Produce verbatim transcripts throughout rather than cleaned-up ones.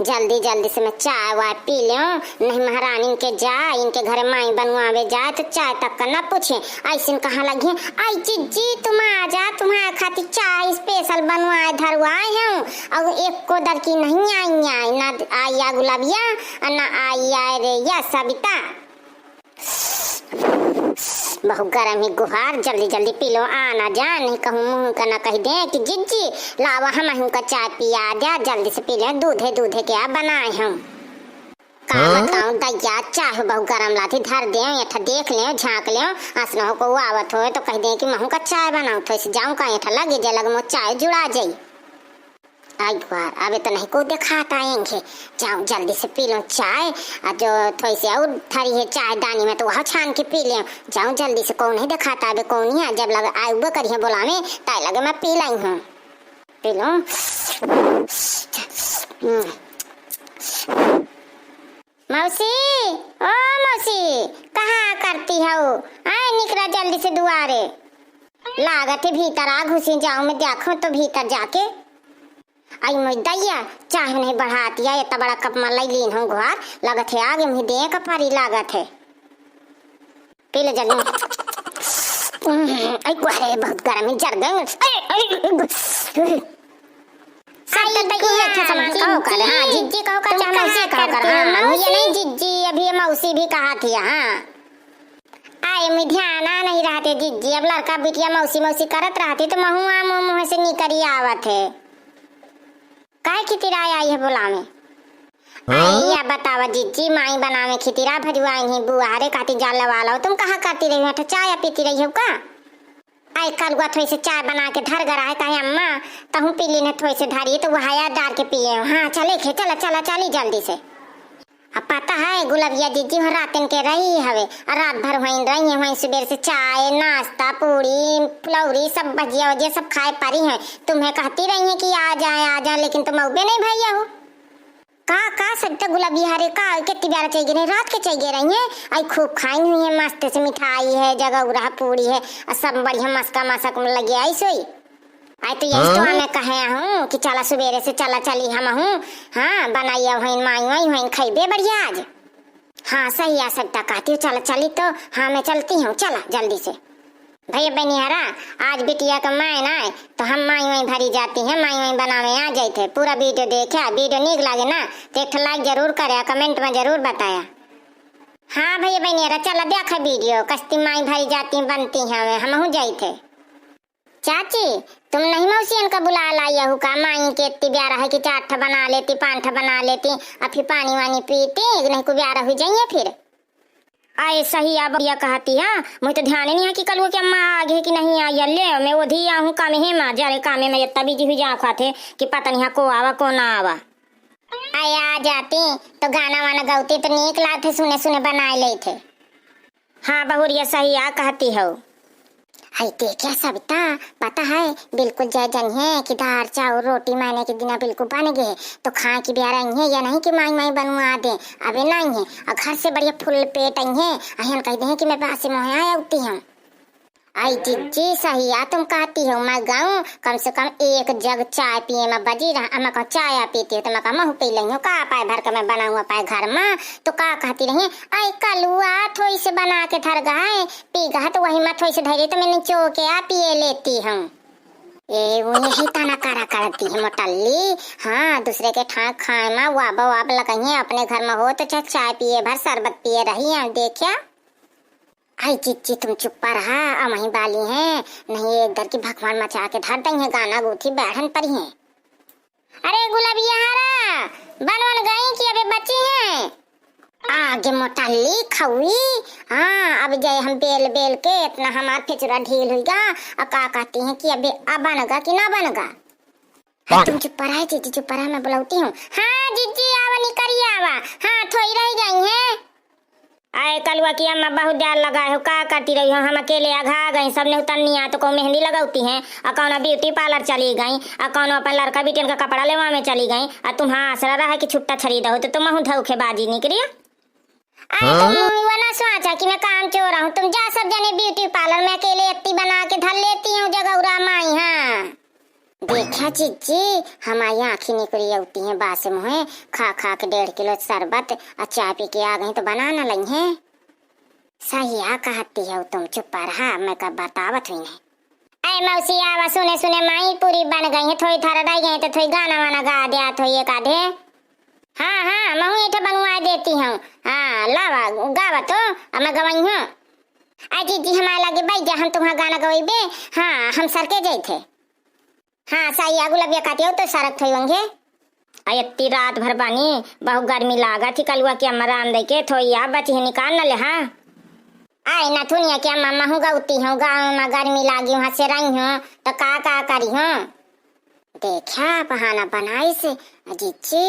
जल्दी जल्दी से मैं चाय वाय पी लेऊं, नहीं महारानी के जा, इनके घरे माई बनवावे जाए तो चाय तक का ना पूछे। ऐसिन कहाँ लगी है, "आई जिज्जी तुम आ जा, तुम्हारे खातिर चाय special बनवाए धरवाए हूँ।" और एक को दर की नहीं आई, आई ना आई या गुलाबिया, और ना आई आए रे या सबिता। बहुत गरम ही गुहार, जल्दी जल्दी पी लो, आ ना जा, नहीं कहूँ मुँह का ना कह दे कि जिज्जी लावा हमहू का चाय पिया दे, जल्दी से पी ले, दूधे दूधे के आ बनाए हम। का हाँ? बताऊँ दैया, चाय बहुत गरम लाथी, धर दे, एठा देख ले, झाँक ले, असनो को आवत हो तो कह दे कि महू का चाय बनाओ, तो ऐसे जाऊँ का एठा लगे जे लग मो चाय जुड़ा जाई। आई बार, अबे तो नहीं को देखात आएंगे। जाऊँ जल्दी से पी लूँ चाय, आ जो थोड़ी सी और धरी है चाय दानी में तो वह छान के पी लें। जाऊँ जल्दी से, कौन नहीं देखाता अबे, कौन ही है, जब लगे आए उबे करिए बोलावे, ताई लगे मैं पी लाई हूँ। पी लूँ। हम्म। मौसी, ओ मौसी, कहाँ करती हो? आए निकला जल्दी से दुआरे। लागत है भीतर आ घुसी जाऊँ मैं, देखो तो भीतर जाके। आई मोई दैया, चाह नहीं बढ़ाती है, इतना बड़ा कप में लई लीन हूँ घोर, लागत है आगे मुँह दे का परी लागत है। पी ले जल्दी। आई को है, बहुत गरम है, जर गए। अरे, अरे, अरे, सब तो आई तैयार है, सामान जिज्जी। कहो कर, हाँ, जिज्जी कहो कर, तुम चाहे मौसी कहाँ कहो कर, करते हो, हाँ, ये मौसी? नहीं जिज्जी, अभी ये मौसी भी कहा थी, हाँ। आए में ध्यान आ नहीं रहते जिज्जी, अब लड़का बिटिया मौसी मौसी करत रहती तो महू आ मुँह मुँह से निकरी आवत है। काहे खितिराए आई है बोलावे? हाँ? आई या बतावा जिज्जी, माई बनावे खितिरा भजुआइन ही बुआ हरे कहती जाल लवा लो, तुम कहाँ करती रही हो? चाय पीती रही हो का? आई कलुआ थोड़ी से चाय बना के धर गरा है, कहे अम्मा, तहूँ पी लीन थोड़ी से धरी, तो वह आया डार के पिए हो। हाँ, चले खे, चला, चला, चली जल्दी से। अब पता है, गुलबिया जिज्जी वहाँ रातन के रही हवे, और रात भर वहीं रही है, वहीं सुबेर से चाय, नाश्ता, पूड़ी, फुलौरी, सब भजिया वजिया सब खाए पारी हैं। तुम्हें कहती रही है कि आ जाए, आ जाए, लेकिन तुम अउबे नहीं भैया हो। का, का सत्य गुलाबी हरे का, कितनी बेरा चल गए रही, रात के चल गए रही हैं, आई खूब खाइन हुई है, मस्त से मिठाई है, जगौरा पूड़ी है, और सब बढ़िया मस्का मसक में लगे आई सोई। आई तो यही तो हाँ? हमें कहे हूँ कि चला सुबेरे से चला चली हम हूँ, हाँ, बनाई अब हइन माई वाई हइन खइबे बढ़िया आज। हाँ, सही आ सकता कहती हो, चला चली तो, हाँ, मैं चलती हूँ, चला जल्दी से। भैया बनिहारा, आज बिटिया का माय ना आए, तो हम माई वाई भरी जाती हैं, माई वाई बनावे आ जाते। पूरा video देखा, video नीक लागे ना, तो एक ठो like जरूर करे, comment में जरूर बताया। हाँ भैया बनिहारा, चला देखा video, कस्ती माई भरी जाती बनती हैं, हमहू जाते। चाची, तुम नहीं मौसियन का बुला लाई हु का? माई के इतनी प्यारा है कि चार ठा बना लेती, पाँच ठा बना लेती, और फिर पानी वानी पीती, नहीं को प्यारा हो जाइए फिर। आए सही आ बढ़िया कहती है, मुझे तो ध्यान ही नहीं है कि कल वो क्या अम्मा आ गई कि नहीं आई है। ले, मैं ओधी आहूँ कामे हे माँ, जरे कामे में इतना busy हुई जा खाते कि पता नहीं है को आवा, को ना आवा। आए आ जाती तो गाना वाना गौती तो नीक लागते, सुने सुने बनाए लेते। हाँ बहुरिया सही आ कहती हो। हई देखे सबिता, पता है बिल्कुल जय जनिहे कि दार चाउर रोटी महीने के दिना बिल्कुल बन गए, तो खाए की बेरा अइहे, या नहीं कि माई माई बनवा दे, अबे नहीं है। और घर से बढ़िया full पेट अइहे, अहन कह दे कि मैं पासे मोहे आए उती हम। आई जिज्जी सही आ तुम कहती हो, मैं गाऊँ कम से कम एक जग चाय पिए में बजी रहा, अब मैं कहूँ चाय आ पीती हो तो मैं कहूँ महू पी लेंगे का, पाए भर के मैं बनाऊँ पाए घर में, तो का कहती रही, आई कलुआ थोड़ी से बना के धर गए, पी गहा तो वही मत होइसे धैर्य तो मैं निचो के आ पिए लेती हूँ। ए, वो यही ताना करा करती है मोटल्ली। हाँ, दूसरे के ठाक खाए मा वाब वाब लगाइए, अपने घर में हो तो चाहे चाय पिए भर शरबत पिए रही है, देखिया। आई जिज्जी तुम चुप्पा रहा, अमही बाली हैं, नहीं एक दर की भगवान मचा के धर दई है, गाना गूथी बैठन परी हैं। अरे गुलाबिया हरा, बन वन गई कि अबे बची हैं? आगे मोटाली खौई, हाँ, अब जाए हम बेल बेल के इतना हमार फिचुरा ढील हुई गा, और का कहती हैं कि अबे अब बनगा कि ना बनगा? हाँ, तुम चुप रहा जिज्जी, चुप रहा, मैं बुलाती हूँ। हाँ जिज्जी, आवा निकरी आवा, हाँ, थोई रह गई हैं। आए कलुआ की अम्मा बहुत देर लगाए हो, का करती रही हो? हम अकेले अघा गई, सब नेहुतनिया तो को मेहंदी लगौती हैं, और कौनो beauty parlour चली गई, और कौनो अपन लड़का बिटियन का कपड़ा लेवा में चली गई, और तुम्हारा आसरा रहा कि छुट्टा खरीदा हो तो तुम हूँ धोखेबाजी निकली। आए हाँ? तुम वो ना सोचा कि मैं काम चोर हूँ, तुम जा सब जने beauty parlour में, अकेले इतनी बना के धर लेती हूँ जगौरा माई। हाँ। देखा जिज्जी, हमारी आँखी निकरी अउती हैं बासे मुँहे, खा खा के डेढ़ किलो शरबत अउर चाय पी के आ गई तो बना न लई हैं। सही आ कहती है तुम, चुप रहा, मैं कब बतावत हुई नहीं। अरे मौसी आवा, सुने सुने माई पूरी बन गई है, थोड़ी धर रह गई तो थोड़ी गाना वाना गा दिया थोड़ी एक आधे। हाँ हाँ, महू ईठे बनवा देती हूँ। हाँ लावा गावा तो, अब मैं गवाई हूँ। अरे जिज्जी हमारे लगे बैठ जा, हम तुम्हारा गाना गवाइबे। हाँ हम सर के जाई थे। हाँ, साइया गुलबिया काटियो तो सरक थोई वंगे। आ इतनी रात भर बानी, बहुत गर्मी लागत ही, कलुआ के अम्मा राम दे के थोई आ बची है, निकाल न ले, हाँ। आए नथुनिया के अम्मा, महू गउती हूँ, गाँव में गर्मी लागी, वहाँ से रही हूँ, तो का, का करी हूँ? देखा, बहाना बनाई से, जिज्जी,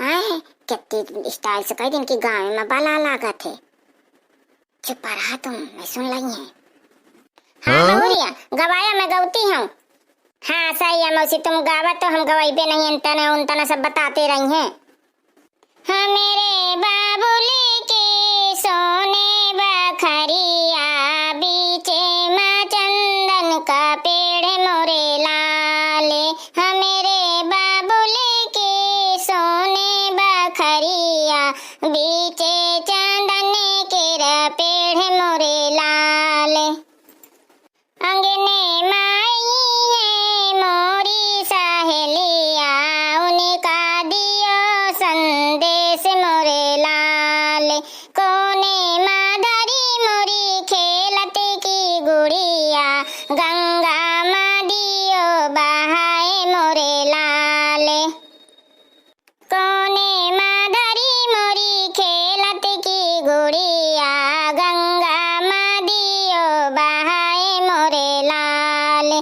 आए, कितनी style से कह दिन कि गाँव में बला लागत है। चुप रहा तुम, मैं सुन लई है। हाँ, हाँ? बहुरिया, गवाया मैं गउती हूँ। हाँ, सही है मौसी, तुम गावा तो हम गवाइबे नहीं, अंतना उंतना सब बताते रही हैं। हमरे बाबुल के सोने बखरिया, बीचे मा चंदन का पेड़ मोरे लाल। हमरे बाबुल के सोने बखरिया, बीचे चंदन केर पेड़ मोरे लाल। अंगने माई है मोरी सहेलिया, उनका दियो संदेश मोरे लाल। कोने मा धरी मोरी खेलत की गुड़िया, गंगा मा दियो बहाए मोरे लाल। कोने मा धरी मोरी खेलत की गुड़िया, गंगा मा दियो बहाए मोरे लाल।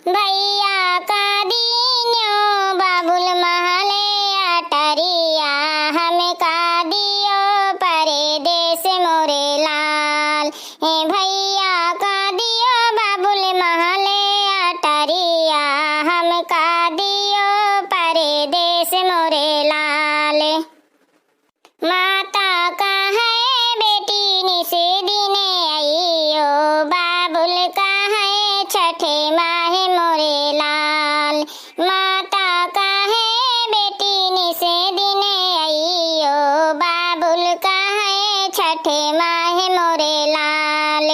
भैया का दीन्यो बाबुल महले अटरिया, हम का दियो परदेस मोरे लाल। ए भैया का दियो बाबुल महले अटरिया, हम का दियो परदेस मोरे लाल। माता का है बेटी निसे दिने आइयो, बाबुल का है छठे माहे मोरे लाल। माता का है बेटी निसे दिने आइयो, बाबुल का है छठे माहे मोरे लाल।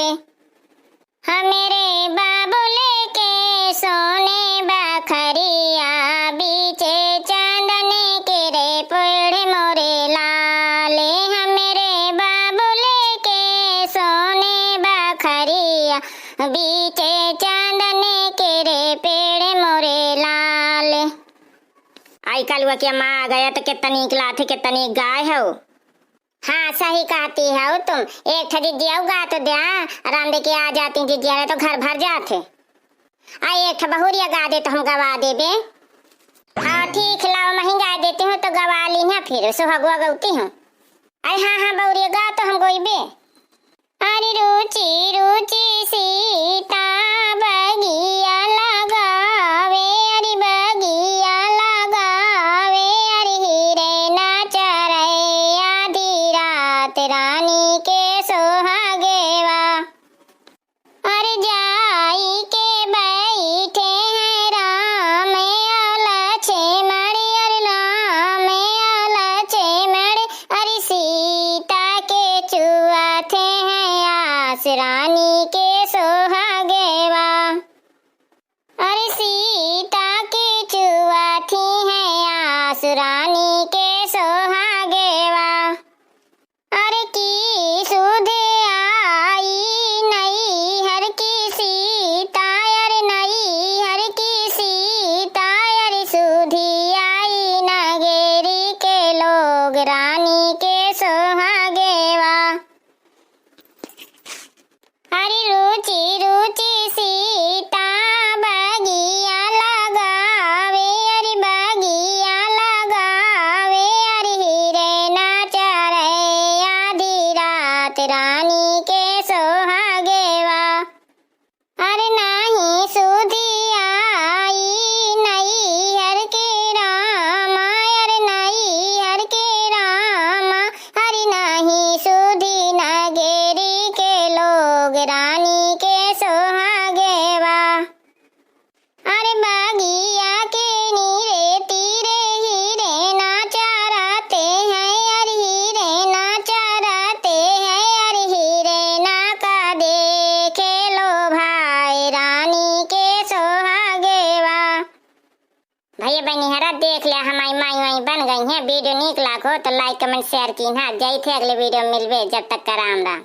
हमरे बाबुल के सोने बखरिया, बीचे चंदन केरे पेड़ मोरे लाल। हमरे बाबुल के सोने बखरिया, बीचे चंदन केरे पेड़ मोरे लाल। आई कलुआ के अम्मा आ गया तो कितना नीक लाथे, कितना नीक गाय हो। हाँ, सही कहती हो तुम। एक ठे जिज्जी अउ गा तो द्या, राम दे के आ जाती जिज्जी, अरे तो घर भर जात है। आ एक ठे बहुरिया गा दे तो हम गवा देबे। हाँ, ठीक, लाओ, महीं गा देती हूँ तो गवा ली ना, फिर सुहगवा गउती हूँ। अरे हाँ, हाँ, बहुरिया गा तो हम गोइबे। अरे रुचि रुचि सीता बगिया लगावे, अरे बगिया लगावे, अरे हिरना चरै आधी रात रानी के सोहागेवा। अरे जाई के बैठे हैं राम अउ लक्ष्मण, अरे राम अउ लक्ष्मण, अरे सीता के चुआथे हैं आस रानी के सोहागेवा। अरे सीता के चुआथी हैं आस रानी के सोहागेवा। अरे की सुध आई नैहर की सीता, अरे नैहर की सीता, अरे सुधि आई नगेरी के लोग रानी के सोहागेवा। अरे रुचि रुचि सीता बगिया लगावे, अरे बगिया लगावे, ये बहिनी हरा देख ले, हमारी माई वाई बन गई है। वीडियो नीक लागो तो like, comment, share कीन्हा। जाई थे अगले वीडियो में मिलबे, जब तक का राम राम।